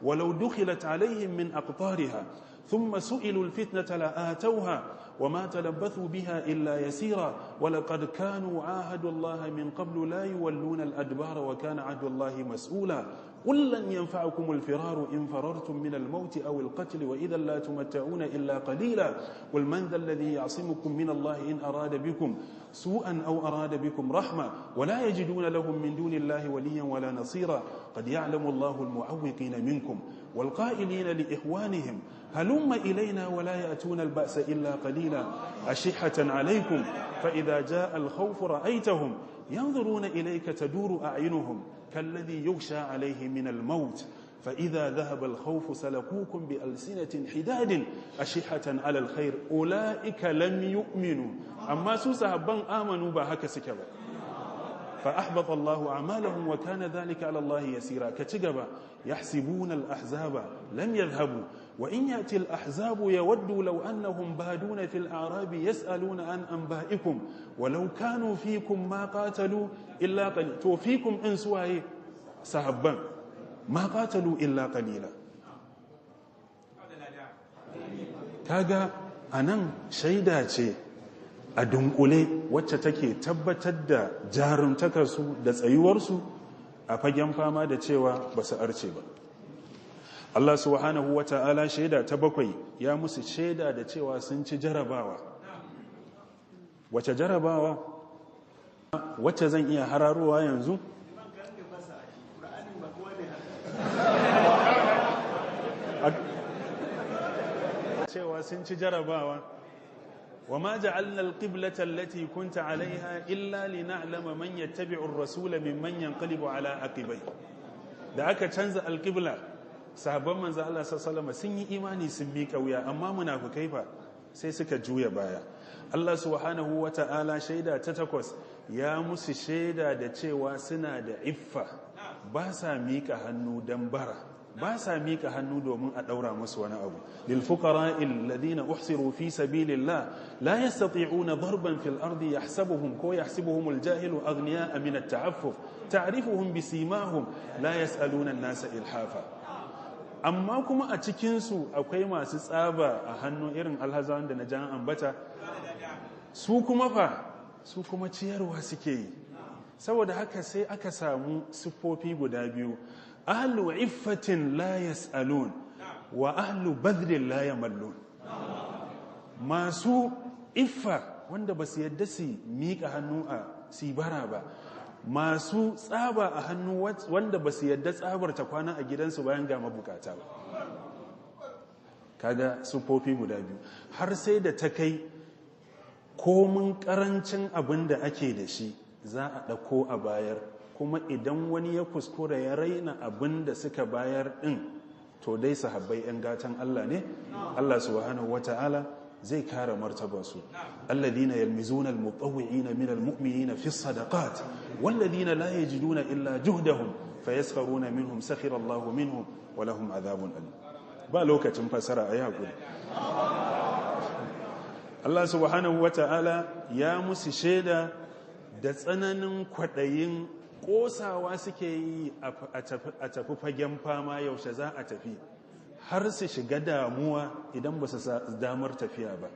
ولو دخلت عليهم من أقطارها ثم سئلوا الفتنة لآتوها وما تلبثوا بها إلا يسيرا ولقد كانوا عاهدوا الله من قبل لا يولون الأدبار وكان عهد الله مسؤولا قل لن ينفعكم الفرار إن فررتم من الموت أو القتل وإذا لا تمتعون إلا قليلا قل من ذا الذي يعصمكم من الله إن أراد بكم سوءا أو أراد بكم رحمة ولا يجدون لهم من دون الله وليا ولا نصيرا قد يعلم الله المعوقين منكم والقائلين لإخوانهم هلم إلينا ولا يأتون البأس إلا قليلا أشحة عليكم فإذا جاء الخوف رأيتهم ينظرون إليك تدور أعينهم كالذي يغشى عليه من الموت فإذا ذهب الخوف سلكوكم بألسنة حداد أشحة على الخير أولئك لم يؤمنوا. أما سوسة آمنوا بهك سكبا فأحبط الله أعمالهم وكان ذلك على الله يسيرا. كتجبا يحسبون الأحزاب لم يذهبوا وإن يأتي الأحزاب يودوا لو أنهم بادون في الأعراب يسألون عن أنبائكم ولو كانوا فيكم ما قاتلوا إلا قليلا. توفيكم إن سواي سهبا ما قاتلوا إلا قليلا. kaga anan shaida ce a dunkule wacce take tabbatar da jarumtakarsu da tsayuwarsu a fagen fama da cewa ba su arce ba. Allah subhanahu wata'ala shaida ta bakwai ya musu shaida da cewa sun ci jarabawa. Wace jarabawa? Wacce zan iya hararowa yanzu? Cewa sun ci jarabawa. وما جعلنا القبلة التي كنت عليها إلا لنعلم من يتبع الرسول ممن ينقلب على عقبيه. Da aka canza alqibla, sahabban manzo Allah sallallahu alaihi wasallam sun yi imani sun miƙa wuya, amma munafikai fa sai suka juya baya. Allah subhanahu wata'ala shaida ta takwas ya musu shaida da cewa suna da iffa, ba sa miƙa hannu dan bara, ba sa miƙa hannu domin a ɗaura musu wani abu. Lil fuqara alladhina uhsiru fi sabilillah la yastati'una darban fil ardi yahsabuhum ko yahsibuhum aljahilu aghniya'a min at-ta'affuf ta'rifuhum bisimahum la yas'aluna an-nasa ilhafa. Amma kuma a cikin su akwai masu tsaba a hannu irin alhazan da na jan ambata, su kuma fa su kuma ciyarwa suke yi. Saboda haka sai aka samu siffofi guda biyu: ahlu iffatin la yas'alun wa ahlu badrin la yamallun. Masu iffa wanda ba su yadda su miƙa hannu a sibara ba, masu tsaba a hannu wanda ba su yadda tsabar ta kwana a gidansu bayan ga mabukata ba. Kaga siffofi guda biyu, har sai da ta kai komin karancin abin da ake da shi za a ɗauko a bayar, kuma idan wani ya kuskura ya raina abin da suka bayar ɗin, to dai sahabbai 'yan gatan Allah ne. Allah subhanahu wata'ala zai kare martabarsu. Alladhina yalmizuna almutawwi'ina min almu'minina fi sadaqat walladhina la yajiduna illa juhdahum fayaskharuna minhum sakhira Allahu minhum wa lahum adhabun alim. Ba lokacin fasara, ayi hakuri. Allah subhanahu wata'ala ya musu shaida da tsananin kwaɗayin ƙosawa suke yi a tafi fagen fama, yaushe za a tafi, har su shiga damuwa idan ba su damar tafiya ba.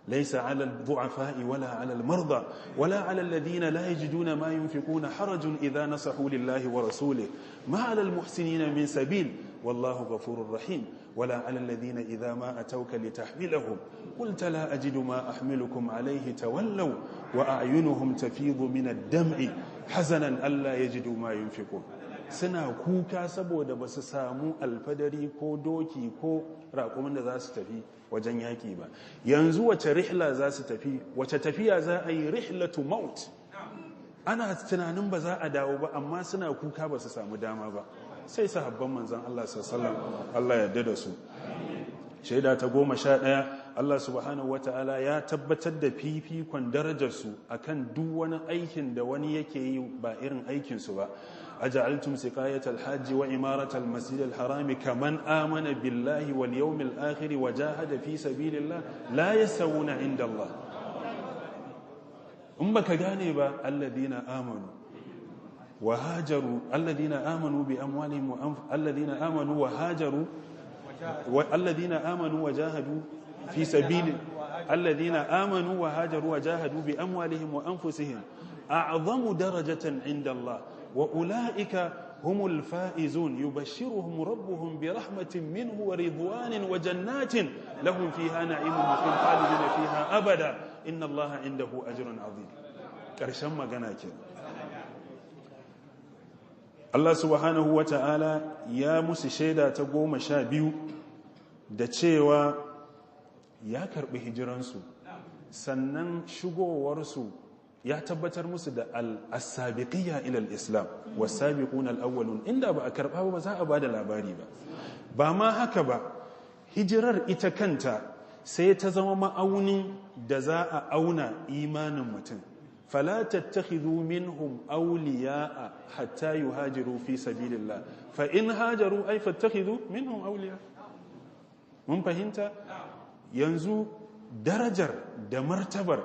Laisa ala al-du'afa'i wala ala al-marda wala ala alladhina la yajiduna ma yunfiquna harajun idha nasahu lillahi wa rasulihi ma ala al-muhsinina min sabil wallahu ghafurur rahim wala ala alladhina idha ma atawka litahmilahum qulta la ajidu ma ahmilukum alayhi tawallaw wa a'yunuhum tafidu min ad-dam'i hazanan alla yajidu ma yunfiqun. Suna kuka saboda ba su samu alfadari ko doki ko raƙumin da za su tafi wajen yaƙi ba. Yanzu wace rihla za su tafi? Wace tafiya za a yi? Rihlatu maut. Ana tunanin ba za a dawo ba, amma suna kuka ba su samu dama ba. Sai sahabban manzan Allah sallallahu, Allah yarda da su. Shaida ta 11, Allah subhanahu wata'ala ya tabbatar da fifikon darajarsu akan duk wani aikin da wani yake yi ba irin aikinsu ba. أجعلتم سقاية الحاج وإمارة المسجد الحرام كمن آمن بالله واليوم الآخر وجاهد في سبيل الله لا يستوون عند الله. إن بك جانب الذين آمنوا وهاجروا، الذين آمنوا بأموالهم الذين آمنوا وهاجروا، والذين آمنوا وجاهدوا في سبيل، الذين آمنوا وهاجروا وجاهدوا بأموالهم وأنفسهم أعظم درجة عند الله وأولئك هم الفائزون يبشرهم ربهم برحمة منه ورضوان وجنات لهم فيها نعيم مقيم خالدين فيها أبدا إن الله عنده أجر عظيم. ƙarshen magana ke. Allah subhanahu wa ta'ala ya musu shaida ta 12 da cewa ya karɓi hijiransu, sannan shigowarsu ya tabbatar musu da al-sabiqiyya ila al-islam, was-sabiquna al-awwalun. Inda ba a karba ba, za a bada labari ba. Ba ma haka ba, hijirar ita kanta sai ta zama ma'aunin da za a auna imanin mutum. Fala tattakhidhu minhum awliya'a hatta yuhajiru fi sabilillah, fa in hajaru ay fattakhidhu minhum awliya. Mun fahimta yanzu darajar da martabar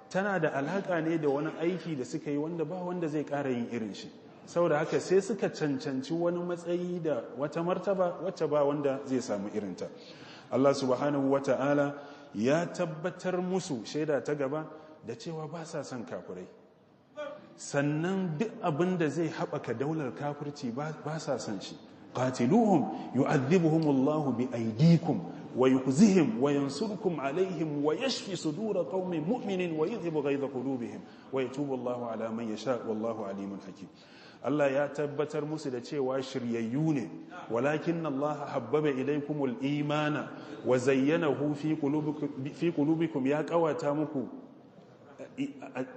tana da alaƙa ne da wani aiki da suka yi wanda ba wanda zai ƙara yin irin shi. Saboda haka sai suka cancanci wani matsayi da wata martaba wacce ba wanda zai samu irinta. Allah subhanahu wata'ala ya tabbatar musu shaida ta gaba da cewa ba sa son kafirai, sannan duk abin da zai haɓaka daular kafirci ba sa son shi. Qatiluhum yu'adhibuhumullahu bi aydikum wa yukhzihim wa yansurkum alaihim wa yashfi sudura qaumin mu'minin wa yudhhibu ghayza qulubihim wa yatubu Allahu ala man yasha wallahu alimun hakim. Allah ya tabbatar musu da cewa shiryayyu ne. Walakin Allah habbaba ilaykumul imana wa zayyanahu fi qulubikum, ya kawata muku,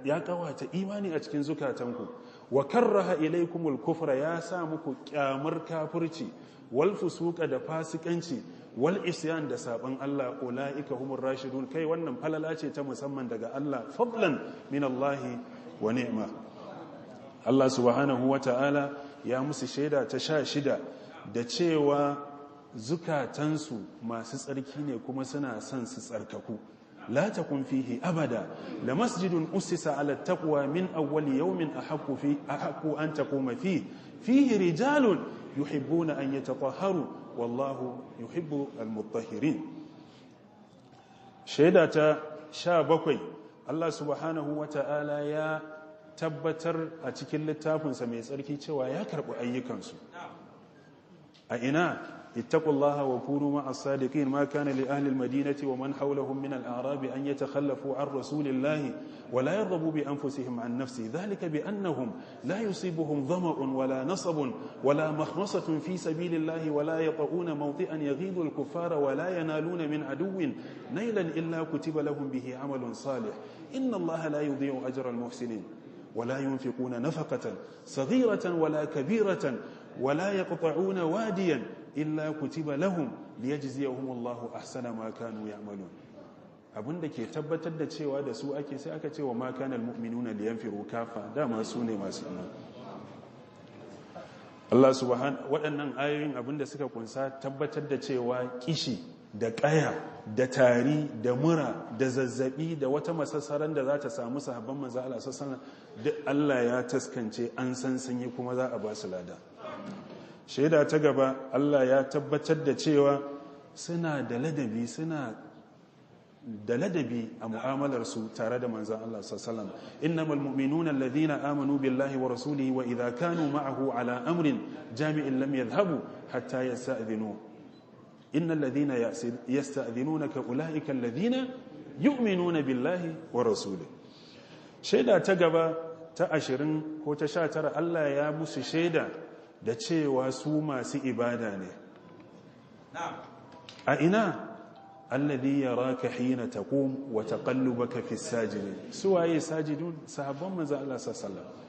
ya kawata imani a cikin zukatanku. Wa karraha ilaykumul kufra, ya sa muku kyamar kafirci, wal fusuqa da fasikanci, wal isyan da saban Allah. Ulaika humur rashidun. Kai wannan falala ce ta musamman daga Allah, fadlan min Allah wa ni'ma. Allah subhanahu wa ta'ala ya musu shaida ta 16 da cewa zukatansu masu tsarki ne kuma suna son su tsarkaku. La takun fihi abada la masjidun ussisa ala taqwa min awwali yawmin ahaqqu fi ahaqqu an taquma fihi fihi rijalun yuhibbuna an yatatahharu wallahu yuhibbu almutahhirin. Shaida ta 17, Allah subhanahu wa ta'ala ya tabbatar a cikin littafinsa mai tsarki cewa ya karɓi ayyukansu. A ina? Ittaqullaha wa kunu ma'as sadiqin. Ma kana li ahli al-madinati wa man hawlahum min al-a'rabi an yatakhallafu an rasulillahi wa la yarghabu bi anfusihim an nafsi dhalika bi annahum la yusibuhum dhama'un wa la nasabun wa la makhmasatun fi sabilillahi wa la yata'una mawti'an yaghidhu al-kuffara wa la yanaluna min aduwwin nailan illa kutiba lahum bihi 'amalun salih. Inna Allaha la yudhi'u ajra al-muhsinin. ولا ينفقون نفقة صغيرة ولا كبيرة ولا يقطعون واديا إلا كتب لهم ليجزيهم الله أحسن ما كانوا يعملون. Abinda ke tabbatar da cewa da su ake, sai aka ce wa ma kana almu'minuna liyanfiru kafa, dama su ne masu iman. Allah subhanahu, waɗannan ayoyin abinda suka kunsa tabbatar da cewa kishi da ƙaya da tari da mura da zazzabi da wata masassaran da za ta samu sahabban manzo Allah sallallahu alaihi, duk Allah ya taskance, an san sun yi kuma za a ba su lada. Shaida ta gaba, Allah ya tabbatar da cewa suna da ladabi, suna da ladabi a mu'amalarsu tare da manzan Allah sallallahu alaihi wasallam. Innamal mu'minuna alladhina amanu billahi wa rasulihi wa idha kanu ma'ahu ala amrin jami'in lam yadhhabu hatta yasta'dhinu. Innal ladhina yasta'dhinunaka ulaika alladhina yu'minuna billahi wa rasulihi. Shaida ta gaba ta 20 ko ta 19, Allah ya musu shaida da cewa su masu ibada ne. A ina? Alladhi yaraka hina taqum wa taqallubaka fi sajidin. Suwaye sajidun? Sahabban manzo Allah sallallahu alaihi wasallam.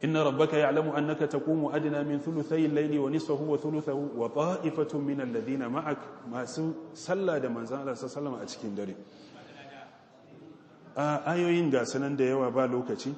Inna rabbaka ya'lamu annaka taqumu adna min thuluthay al-layli wa nisfahu wa thuluthahu wa ta'ifatun min alladhina ma'ak. Masu sallah da manzo Allah sallallahu alaihi wasallam a cikin dare. Ayoyin ga sanan da yawa, ba lokaci.